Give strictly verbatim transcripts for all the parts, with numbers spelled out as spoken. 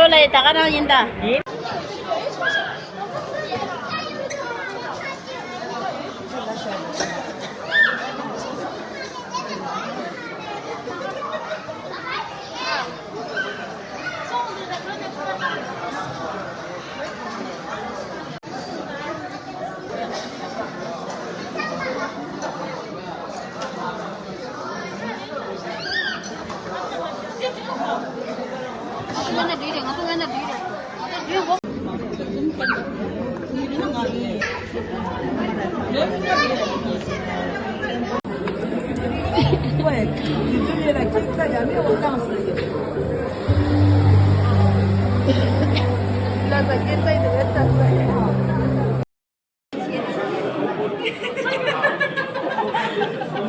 ཁོ་ལ་ཡི་ད་ག་རང་ཡིན་ད།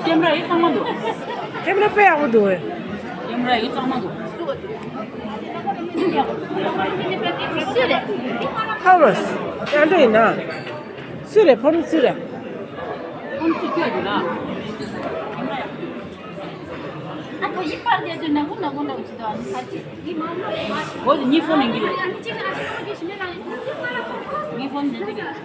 ཀེམ་ར་ཡི་གཙང་མ་འདུག་ཀེམ་ར་དཔེ་ཡག་པོ་འདུག་ཀེམ་ར་ཡི་གཙང་མ་འདུག་ཧ་རོས། ཡང་འདྲ་ཡིན་ན། སུ་རེད་ཕོ་རུ་སུ་རེད། ཁོང་ཚོས་སྐྱོ་འདུག་ལ། ཨ་ཁོ་ཡིག་པར་རྒྱག་རྒྱུ་ནག་པོ་ནག་པོ་འདྲ་བོ་ཅིག་འདུག་ཨ་ནི་ཕར་ཅིག་འདི་མ་མ་མ། འོ་དེ་གཉིས་ཕོན་ལེན་གྱི་རེད། ཨ་ནི་ཅིག་ཨ་ཅིག་ཁོ་གི་ཞི་མེད་རང་ཡིན་ཟེར། གཉིས་ཕོན་ལེན་གྱི་རེད།